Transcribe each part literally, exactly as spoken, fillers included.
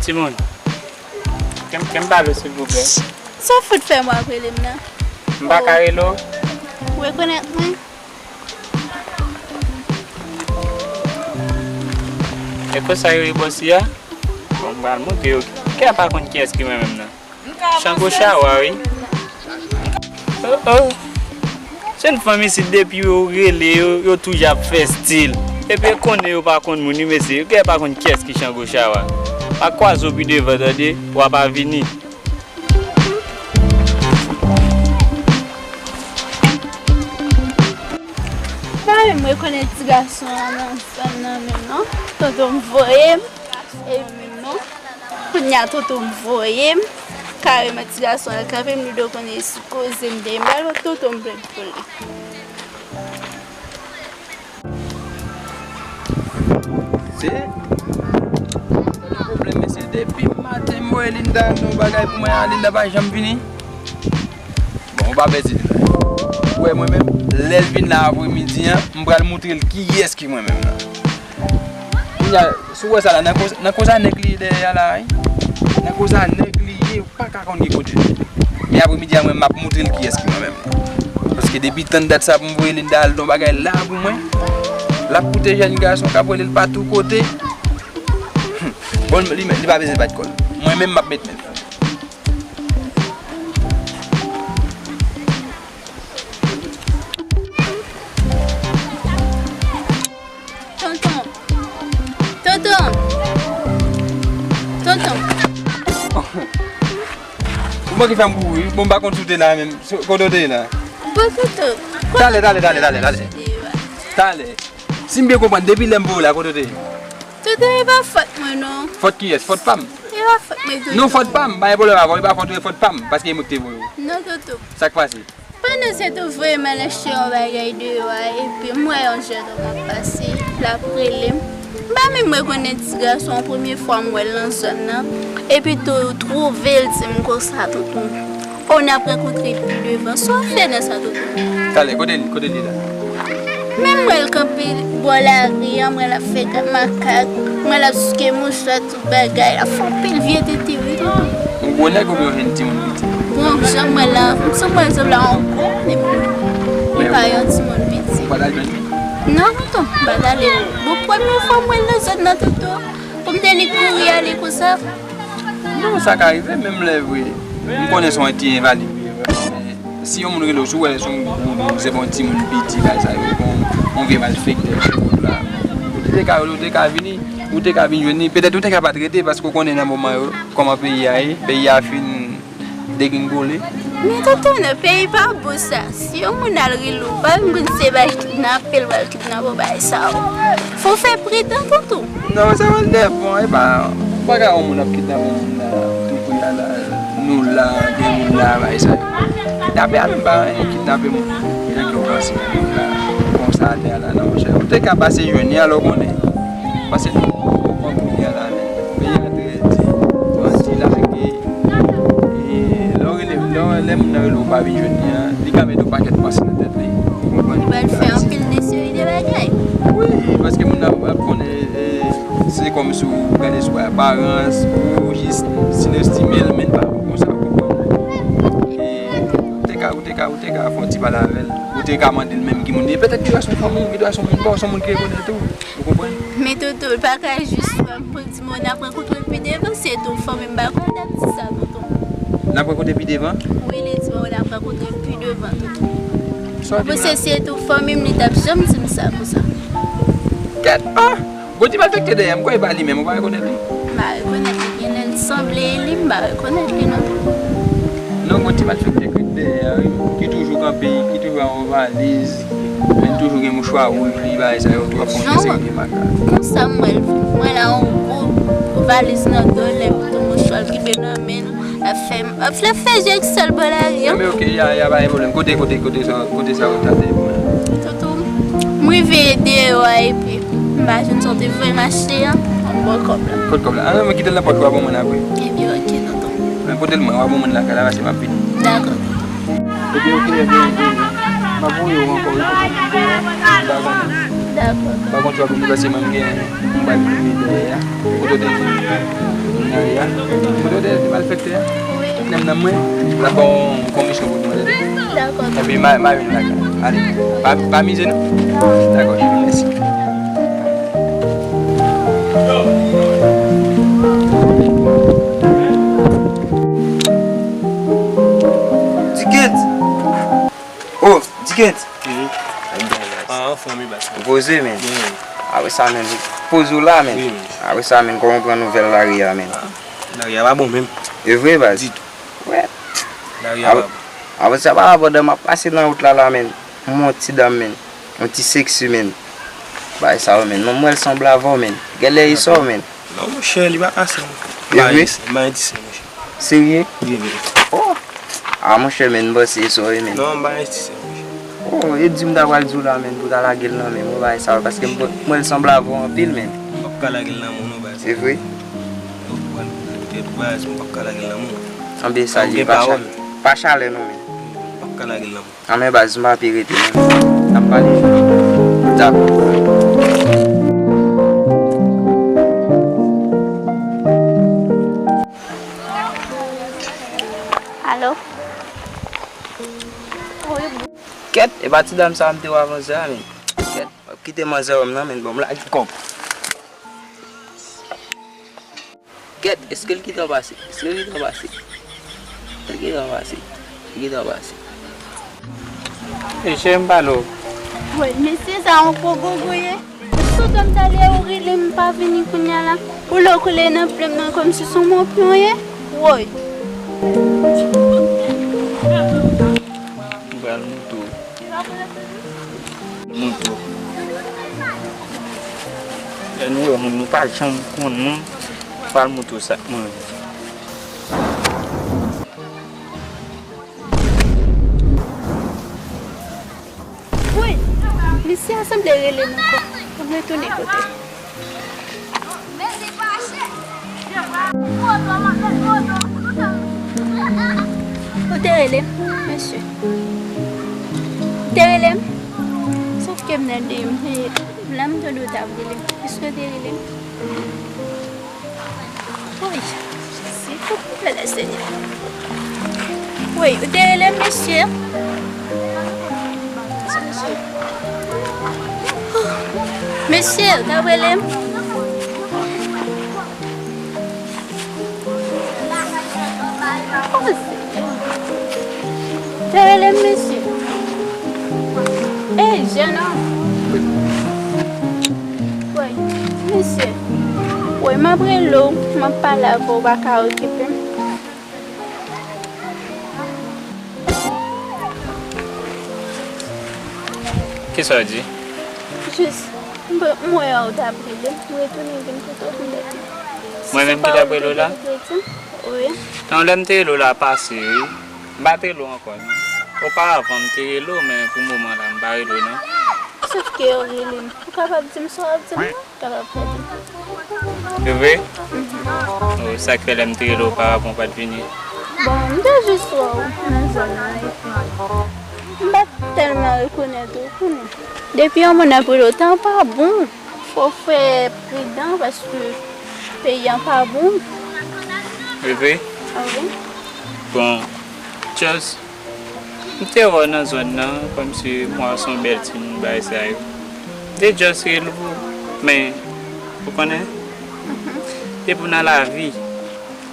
Timoun, kè m, kè m pale w, silvouplè. Sa w fout fè m w ap rele m nan? M pa ka rele w? Ou rekonèt mwen? E konsa yo ye bòs li a? Bon, m pral montre yo. Kè a pa konn kiyès ki mwen menm nan. Chango Chawa, wi. Oh, oh. Se yon fanm isit, depi yo rele yo, yo toujou ap fè stil. Epi yo konnen yo pa konn moun, wi, mesye. Yo genlè pa konn kiyès ki Chango Chawa. M a kwaze w pi devan, tande? W a pa vini. Pa menm rekonèt ti gason an nan zòn nan menm non. Tonton m voye m. Epi non. Kounye a tonton m voye m. Kareman ti gason an kanpe m, li dwe konnen sou koze m dèyè m. Al wè tonton m plent pou li. Se pwoblèm, mesye. Depi maten, m voye Linda al nan yon bagay pou mwen, Linda pa janm vini. Bon, ou pa pèdi Linda. Ou wè mwen menm, lè l vin la apremidi an, m pral montre l kiyès ki mwen menm nan. Kounye a, si w wè sa la, nan koz, nan koz a nèg li ye dèyè a la, wi. Nan koz a nèg li ye, ou pa ka konn ki kote l ye. Men apremidi a, mwen, m ap montre l kiyès ki mwen menm. Paske depi tann dat sa pou m voye Linda al nan bagay la pou mwen, l ap koute jèn gason k ap rele l pa tout kote. Bon, li, li pa bezwen bat kò l. Mwen menm, m ap met men l. Tonton. Tonton. Tonton. Ou manke fè m kouri. Bon, m pa konn si w te la menm. So, kote w te ye la? Bon, tonton. Talè, talè, talè, talè, talè. Talè. Si m byen konprann, depi lè m voye w la, kote w te ye? Tonton, e pa fòt mwen, non. Fòt kiyès? Fòt pa m? E pa fòt mwen, tonton. Non, fòt pa m. Pa gen pwoblèm avè w, e pa fòt ou, e fòt pa m. Paske e mwen ki te voye w. Non, tonton. Sa k pase? Pandan se tou voye m al achte yon bagay deyò a, epi m wè yon jèn òm ap pase, l ap rele m. M pa menm rekonèt ti gason an, premye fwa m wè l nan zòn nan. Epi tou, twouve l di m konsa, tonton. O, n ap rankontre pi devan. Sa w fè nan sa, tonton? Talè, kote li, kote li la? Men m wè l kanpe bò lari a, m wè l ap fè gad makak, m wè l ap souke mouchwa, tout bagay, l ap fè anpil vye tete, wi, tonton. Yon gwo nèg oubyen yon jèn timoun piti? Bon, jan m wè l la, m sanble, m sanble a yon gwo nèg. Li pa yon timoun piti. Ou pa t al jwenn li? Non, tonton, m pa t ale. Bon, premye fwa m wè l nan zòn nan, tonton. Pou m te li kouri ale konsa. Non, sa ka rive, menm lè vre. M konnen se yon ti envalid li ye, vrèman, men si yon moun rele w, si w wè se yon gwo, se pa yon timoun piti, bagay sa yo, bon, yon vye malfektè, se moun la. Ou te ka, ou te ka vini, ou te ka vin jwenn li. Petèt ou te ka pa t rete, paske w konnen nan moman yo, kòman peyi a ye, peyi a fin degringole. Men tonton, nan peyi pa bon sa. Si yon moun al rele w, pa vin konn se bay kidnape, l pral kidnape w, bagay sa yo. Fò w fè pridan, tonton. Non, sa pral depan, e pa, ou pa ka wè yon moun ap kidnape moun la, tou pri a la, nou la, gen moun la, bagay sa yo. Kidnape a menm pa anyen, kidnape moun, jan ke w panse moun la, konsa atè a la, non, monchè. Ou te ka pase jwenn li, alò konnen. Pase nou, ou pran kounye a la, men peyi a trè di, bandi lage, e, lè w rele, lè w, lè moun nan rele w pa vin jwenn li an, li ka mete yon pakèt panse nan tèt li. Ou konprann? Li pral fè anpil de seri de bagay. Wi, paske moun nan ap konnen, e, se kòmsi w gade sou aparans, ou jis sinestime l, men l pa bon konsa, ou konprann? E, ou te ka, ou te ka, ou te ka fè yon ti pale avè l. Ou te ka mande l menm ki moun li ye. Petèt li wè se yon fanmi, li wè se yon moun pa w, se yon moun ki rekonèt ou. Ou konprann? Men tonton, l pa ka jis wè m pou l di m, n ap rankontre pi devan, se tou fanmi m, m pa kwè l t ap di sa, tonton. N ap rankontre pi devan? Wi, li di m, n ap rankontre pi devan, tonton. Sa w di m la? Bon, se, se tou fanmi m, li t ap janm di m sa konsa. Kèt, ah! Gon ti malfektè dèyè, m kwè e pa li menm, ou pa rekonèt li? M pa rekonèt li, genlè l sanble e li, m pa rekonèt li non. Non, gon ti malfektè ki dèyè, wi, ki toujou kanpe, ki toujou ak yon valiz, men toujou gen mouchwa wouj li, bagay sa yo tou ap fè yon seri de makak. Konsa m wè l, m wè l ak yon gwo valiz nan do l, epi tou mouchwa l kenbe nan men l, l ap fè, l ap fè, l ap fè je ak sèl bò lari an. Men oke, ya, ya, pa gen pwoblèm. Kote, kote, kote sa, kote sa ou t ale pou mwen? Tonton, m rive deyò a epi m pa jwenn sa w te voye m achte an, m ba w kòb la. Kot kòb la? A non, men kite l nan pòch ou, w a ban mwen l apre. Ebyen, oke, tonton. Men pote l mwen, w a ban mwen l lakay la, paske m ap vini. Dakò. Ebyen, oke, ebyen, ebyen. M ap voye w ankò, wi, tonton. M pa konnen. Dakò. Pa kont, w ap vini paske mwen, m gen, m pral vini dèyè a. Kote w te di m nan ye a? Kote w te di malfektè a? Wi. Nan m nan mwen, l ap ba w yon komisyon pou mwen, tande? Dakò. Epi m a, m a vin lakay. Ale, pa, pa mize non. Dakò, cheri, mèsi. Dikens! Oh, Dikens! Wi. Ah, anfòm wi, baz. Ou poze, men. Wi. Apre sa, men, poze w la, men. Wi, men. Apre sa, men, kòman w pran nouvèl lari a, men? Ah, lari a pa bon menm. E vre, baz? Ditou. Wè. Lari a pa bon. Apre sa, pa rapò dan m ap pase nan wout la, la, men. M wè yon ti dam, men. Yon ti seksi, men. Bagay sa yo, men. Non, m wè l sanble avè w, men. Genlè e sa w, men. Non, monchè, li pa ka sa, non. E vre? M pa entisè, monchè. Serye? Wi, wi. Oh! Ah, monchè, men, m panse e sa w ye, men. Non, m pa entisè, monchè. Oh, e di m ta pral di w la, men, pou w ta lage l nan men m, bagay sa yo, paske m, m wè l sanble avè w anpil, men. M p ap ka lage l nan men w, non, baz. E vre? Ou pral tèt baz, m p ap ka lage l nan men w. Anben, sa li pa chalè. Pa chalè, non, men. M p ap ka lage l nan men w. Anben baz, m pa pi rete menm. N ap pale. Dakò. Alo? Kèt, e pa ti dam sa a m te wè avan sa a, men. Kèt, w ap kite manzè wè m nan, men, bon, m lage kòb. Kèt, èske l gentan pase? Èske l gentan pase? Èske l gentan pase? Èske l gentan pase? Mesye, m pale w. Woy, mesye sa yon gwo gogo ye. Sou kòm talè ou rele m pa vini kounye a la. Ou lè w kole nan plim nan kòmsi se yon mòpyon w ye. Woy. M pral montre w. Montre w. Lè nou wè moun nou pa janm konn moun, m pral montre w sa k manje. Woy! Misye a sanble rele m ankò. Fò m retounen kote l. Ou te rele m, mesye? Ou te rele m? Sòf ke m nan de m, men la m tande w t ap rele m. Èske w te rele m? Woy, Jezi, kòman m fè la, Senyè? Woy, ou te rele m, mesye? Mesye, ou t ap rele m? Oh, Senyè. Te rele m, mesye. Ey, jèn òm. Woy, mesye. Woy, m ap rele w, m ap pale avè w, ou pa ka okipe m. Kisa w di? Jis, m, m wè w t ap rele m, m retounen vin kote w pou m rete. Mwen menm ki t ap rele w la? Wi. Non, lè m te rele w la pase, wi. M pa t rele w ankò, non. Oparavan, m te rele w, men pou moman la, m pa rele w, non. Sòf ke w rele m. Ou kapab di m sa w ap di m, non? Kapab fè l. Se vre? Mhm. Oh, sa k fè lè m te rele w oparavan w pa t vini? Bon, m te jis wè w nan zòn nan, epi m pa t tèlman rekonèt ou, konnen. Depi yon moun ap rele w, tan pa bon. Fò w fè pridan paske peyi a pa bon. Veve? Ah wi. Bon, just, m te wè w nan zòn nan, kòmsi m wè w se yon bèl timoun, bagay sa yo. M te just rele w, men, ou konnen, depi w nan lavi,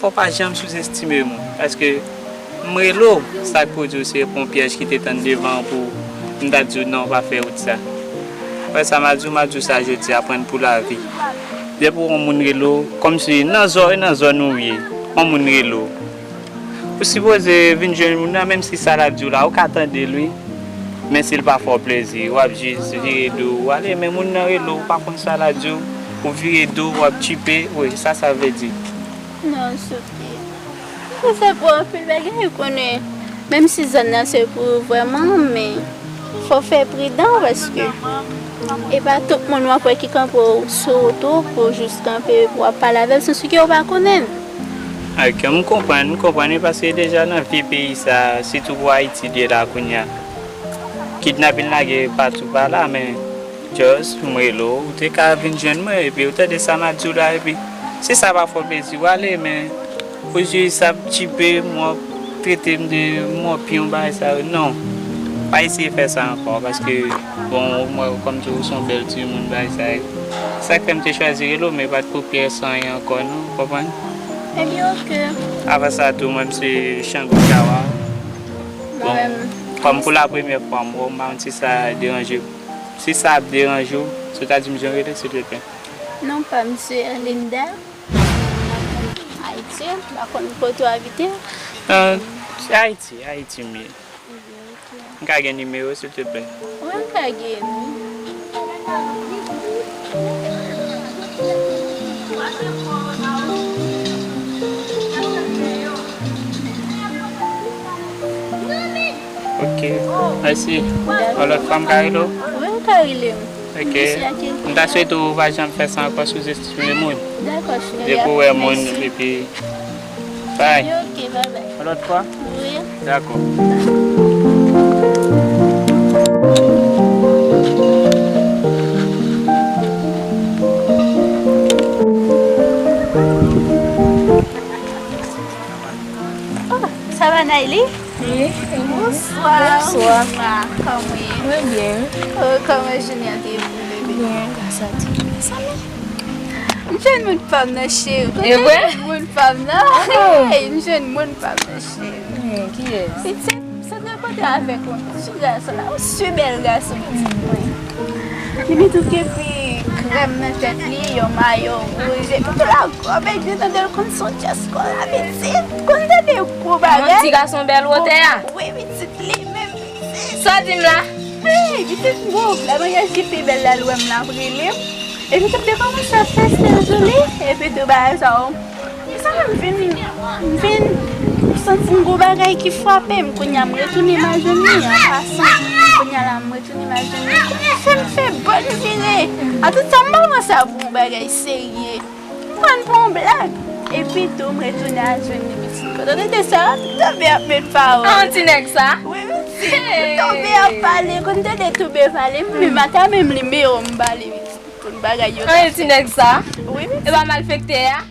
fò w pa janm souzestime moun, paske m rele w, sa k pwodui w se yon pyèj ki te tann devan an pou m ta di w non, pa fè wout sa. Wè sa m a di w, m a di w sa jodi a, aprann pou lavi. Depi yon moun rele w, kòmsi nan zòn, nan zòn ou ye, yon moun rele w. Ou sipoze vin jwenn moun nan, menm si sa l ap di w la, ou ka tande l wi. Men si l pa fè w plezi, w ap jis vire do w ale, men moun nan rele w, ou pa konn sa l ap di w, ou vire do w, w ap tchipe, wi, sa sa vle di. Non, Sophie. Ou fè pou anpil bagay, ou konnen. Menm si zòn nan se pou ou vrèman, men fò w fè pridan, paske e pa tout moun w ap wè ki kanpe w sou wout ou pou w jis kanpe pou w ap pale avè l, sansi ke w pa konnen l. Ok, m konprann, m konprann wi, paske deja nan vye peyi sa, sitou pou Ayiti l ye la kounye a. Kidnapin lage patou pa la, men Just, m rele w, ou te ka vin jwenn mwen, epi ou tande sa m ap di w la, epi si sa pa fè w plezi, w ale, men ou jis ap tchipe m, w ap trete m de mòpyon, bagay sa yo. Non, pa eseye fè sa ankò, paske, bon, ou mwen, kòm di w, ou se yon bèl timoun, bagay sa yo. Sa k fè m te chwazi rele w, men pa t pou pyès anyen ankò, non, ou konprann? Ebyen, oke. Avan sa tou, mwen, m se Chango Kawa. Bon, kòm pou la premyè fwa m wè w, m pa konn si sa deranje w. Si sa ap deranje w, si w ta di m jan w rele, silvouplè. Non, pa m se Linda. Ayiti, m pa konn kote w abite. Ah, se Ayiti, Ayiti m ye. M ka gen nimewo w, silvouplè? Wi, m ka gen. Ok, mèsi. Yon lòt fwa m ka rele w? Wi, ou ka rele m. Ok. Mèsi anpil. M ta swete w pa janm fè sa ankò, souzestime moun. Dakò, cheri. Depi w wè moun, epi bay. Ok, bye bye. Yon lòt fwa? Wi. Dakò. Oh, sa va, Nayli? Wi, e mwen? Bonswa. Bonswa. Ah, kòman w ye? Mwen byen. Oh, kòman jounen an te ye pou ou, bebe? Byen, gras a Dye. Mezanmi, m jwenn moun pa m nan, cheri. E vre? Moun pa m nan. Oh. Hey, m jwenn moun pa m nan, cheri. Hmm, kiyès? Pitit, m sot rankontre avèk yon ti gason la, yon si bèl gason, pitit mwen. Li met yon kepi krèm nan tèt li, yon mayo wouj, epi tou la gòbèt, li tande l konn se yon chèskò la, pitit. Konn tande gwo bagay. Yon ti gason bèl wotè a? Wi, pitit, li menm, pitit. Sa w di m la? Hey, pitit, bon, la maryaj ki pi bèl la, l wè m la, ap rele m. Epi tou, te kòmanse ap fè stil sou li, epi tou, bagay sa yo. Mezanmi, m vin, m vin santi yon gwo bagay ki frape m. Kounye a, m retounen m al jwenn li an pasan. Kounye a la, m retounen m al jwenn li. Kounye a, fè m fè bòn vire. A tout sa, m pa pran sa pou yon bagay serye. M pran l pou yon blag. Epi tou, m retounen al jwenn li, pitit. Kote w tande sa, m tonbe ap met pawòl. An ti nèg sa? Wi, pitit. M tonbe ap pale. Kote w tande tonbe pale, m menm ata menm li, m pale, pitit. Tout bagay yo ta fè. An ti nèg sa? Wi, pitit. E pa malfektè a?